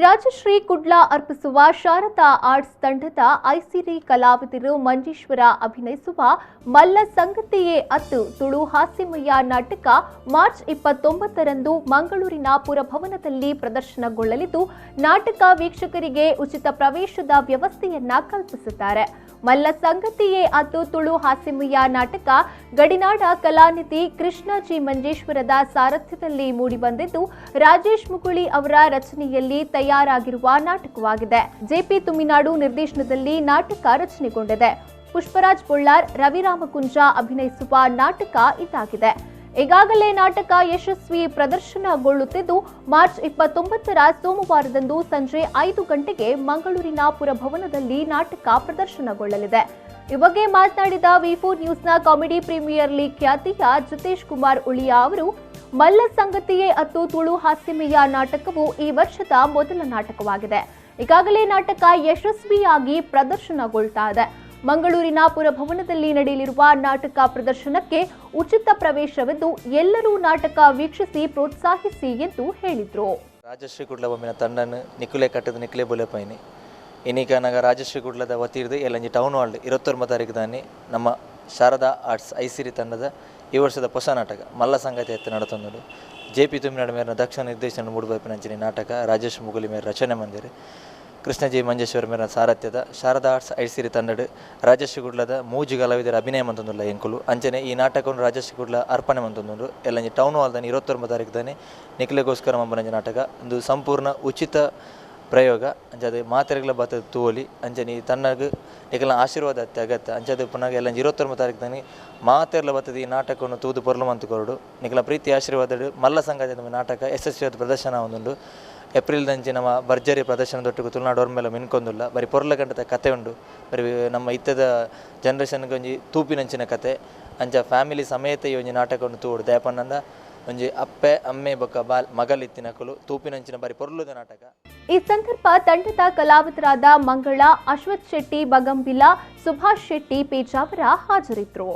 ರಾಜಶ್ರೀ ಕುಡ್ಲ ಅರ್ಪಿಸುವ ಶಾರದಾ ಆರ್ಟ್ಸ್ ತಂಡದ ಐಸಿರಿ ಕಲಾವಿದರು ಮಂಜೇಶ್ವರ ಅಭಿನಯಿಸುವ ಮಲ್ಲ ಸಂಗತಿಯೇ ಅತ್ತು ತುಳು ಹಾಸ್ಯಮಯ ನಾಟಕ ಮಾರ್ಚ್ 29ರಂದು ಮಂಗಳೂರಿನ ಪುರಭವನದಲ್ಲಿ ಪ್ರದರ್ಶನಗೊಳ್ಳಲಿದ್ದು, ನಾಟಕ ವೀಕ್ಷಕರಿಗೆ ಉಚಿತ ಪ್ರವೇಶದ ವ್ಯವಸ್ಥೆಯನ್ನ ಕಲ್ಪಿಸಿದ್ದಾರೆ. ಮಲ್ಲ ಸಂಗತಿಯೇ ಅತ್ತು ತುಳು ಹಾಸ್ಯಮಯ ನಾಟಕ ಗಡಿನಾಡ ಕಲಾನಿಧಿ ಕೃಷ್ಣಜಿ ಮಂಜೇಶ್ವರದ ಸಾರಥ್ಯದಲ್ಲಿ ಮೂಡಿಬಂದಿದ್ದು, ರಾಜೇಶ್ ಮುಗುಳಿ ಅವರ ರಚನೆಯಲ್ಲಿ ತಯಾರಾಗಿರುವ ನಾಟಕವಾಗಿದೆ. ಜೆಪಿ ತುಮಿನಾಡು ನಿರ್ದೇಶನದಲ್ಲಿ ನಾಟಕ ರಚನೆಗೊಂಡಿದೆ. ಪುಷ್ಪರಾಜ್ ಬೊಳ್ಳಾರ್, ರವಿರಾಮಕುಂಜ ಅಭಿನಯಿಸುವ ನಾಟಕ ಇದಾಗಿದೆ. ಈಗಾಗಲೇ ನಾಟಕ ಯಶಸ್ವಿ ಪ್ರದರ್ಶನಗೊಳ್ಳುತ್ತಿದ್ದು, ಮಾರ್ಚ್ 29ರ ಸೋಮವಾರದಂದು ಸಂಜೆ 5 ಗಂಟೆಗೆ ಮಂಗಳೂರಿನ ಪುರಭವನದಲ್ಲಿ ನಾಟಕ ಪ್ರದರ್ಶನಗೊಳ್ಳಲಿದೆ. ಈ ಬಗ್ಗೆ ಮಾತನಾಡಿದ ವಿ4 ನ್ಯೂಸ್ನ ಕಾಮಿಡಿ ಪ್ರೀಮಿಯರ್ ಲೀಗ್ ಖ್ಯಾತಿಯ ಜಿತೇಶ್ ಕುಮಾರ್ ಉಳಿಯಾ ಅವರು, ಮಲ್ಲ ಸಂಗತಿಯೇ ಅತ್ತು ತುಳು ಹಾಸ್ಯಮಯ ನಾಟಕವು ಈ ವರ್ಷದ ಮೊದಲ ನಾಟಕವಾಗಿದೆ. ಈಗಾಗಲೇ ನಾಟಕ ಯಶಸ್ವಿಯಾಗಿ ಪ್ರದರ್ಶನಗೊಳ್ತಾ ಇದೆ. ಮಂಗಳೂರಿನ ಪುರಭವನದಲ್ಲಿ ನಡೆಯಲಿರುವ ನಾಟಕ ಪ್ರದರ್ಶನಕ್ಕೆ ಉಚಿತ ಪ್ರವೇಶವಿದ್ದು, ಎಲ್ಲರೂ ನಾಟಕ ವೀಕ್ಷಿಸಿ ಪ್ರೋತ್ಸಾಹಿಸಿ ಎಂದು ಹೇಳಿದರು. ರಾಜಶ್ರೀ ಕುಡ್ಲ ಬೊಮ್ಮಿನ ತಂಡನ್ನು ನಿಕುಲೆ ಕಟ್ಟದ ನಿಕುಲೆ ಬುಲೆಪೈನಿ ಇನ್ನೀಗ ನಾಗ ರಾಜಶ್ರೀ ಕುಡ್ಲದ ವತಿರ್ದು ಎಲ್ಲಂಜಿ ಟೌನ್ ಹಾಲ್ 29 ತಾರೀಕು ದಾನಿ ನಮ್ಮ ಶಾರದಾ ಆರ್ಟ್ಸ್ ಐಸಿರಿ ತಂಡದ ಈ ವರ್ಷದ ಹೊಸ ನಾಟಕ ಮಲ್ಲ ಸಂಗತಿ ಎತ್ತ ನಡತೊಂದು. ಜೆ ಪಿ ತುಮಿನಾಡು ಮೇರಿನ ದಕ್ಷಿಣ ನಿರ್ದೇಶನ ಮೂಡುಬೈಪಿನಂಚಿನ ನಾಟಕ ರಾಜೇಶ್ ಮುಗುಲಿ ಮೇರೆ ರಚನೆ ಮಂದಿರ ಕೃಷ್ಣಜಿ ಮಂಜೇಶ್ವರ ಮೇರಿನ ಸಾರಥ್ಯದ ಶಾರದಾ ಆರ್ಟ್ಸ್ ಐಸಿರಿ ತಂಡಡು ರಾಜಶ್ರೀ ಕುಡ್ಲದ ಮೂಜಿ ಕಲಾವಿದರ ಅಭಿನಯ ಮಂತೊಂದುಲ್ಲ ಎಂಕುಲು. ಅಂಚನೆ ಈ ನಾಟಕವನ್ನು ರಾಜಶ್ರೀ ಕುಡ್ಲ ಅರ್ಪಣೆ ಮಂತೊಂದುಂಡು. ಎಲ್ಲಂಜಿ ಟೌನ್ ಹಾಲ್ದಾನೆ 29 ತಾರೀಕು ದಾನೆ ನಿಖಿಲೆಗೋಸ್ಕರ ಮಂಬನಂಜಿ ನಾಟಕ ಒಂದು ಸಂಪೂರ್ಣ ಉಚಿತ ಪ್ರಯೋಗ. ಅಂಚಾದ ಮಾತೆರೆಗಳ ಬಾತ ತೂವೊಲಿ. ಅಂಚನೆ ಈ ತನ್ನಗ್ ನಿಕಲ್ನ ಆಶೀರ್ವಾದ ಅತ್ಯ ಅಗತ್ಯ. ಅಂಚಾದ ಪುನಗ ಎಲ್ಲಂಜಿ 29 ತಾರೀಕು ದಾನಿ ಮಾತೆರ್ಲ ಬತ್ತದ ಈ ನಾಟಕವನ್ನು ತೂದು ಪೊರ್ಲು ಮಂತು ಕೊರಡು. ನಿಕಲ ಪ್ರೀತಿ ಆಶೀರ್ವಾದ ಮಲ್ಲ ಸಂಗತಿ ನಾಟಕ ಯಶಸ್ವಿಯಾದ ಪ್ರದರ್ಶನ ಒಂದುಂಡು. ಏಪ್ರಿಲ್ ದಂಚಿ ನಮ್ಮ ಭರ್ಜರಿ ಪ್ರದರ್ಶನ ದೊಟ್ಟುಗು ತುಳುನಾಡು ಒರ್ಮೆಲ ಮಿನ್ಕೊಂದುಲ್ಲ. ಬರಿ ಪೊರ್ಲ ಗಂಟದ ಕತೆ ಉಂಡು. ಬರಿ ನಮ್ಮ ಇತ್ತದ ಜನರೇಷನ್ಗೆ ಒಂಜಿ ತೂಪಿನಂಚಿನ ಕತೆ. ಅಂಚ ಫ್ಯಾಮಿಲಿ ಸಮೇತ ಈ ಒಂಜಿ ನಾಟಕವನ್ನು ತೂಡು ದಯಪನ್ನಂದ ಒಂಜಿ ಅಪ್ಪೆ ಅಮ್ಮೆ ಬೊಕ್ಕ ಬಾಲ್ ಮಗಲ್ ಇತ್ತಿನಕುಲು ತೂಪಿನಂಚಿನ ಬರಿ ಪೊರ್ಲುದ ನಾಟಕ. ಈ ಸಂದರ್ಭ ತಂಡದ ಕಲಾವಿದರಾದ ಮಂಗಳ, ಅಶ್ವಥ್ ಶೆಟ್ಟಿ ಬಗಂಬಿಲ, ಸುಭಾಷ್ ಶೆಟ್ಟಿ ಪೇಜಾವರ ಹಾಜರಿದ್ದರು.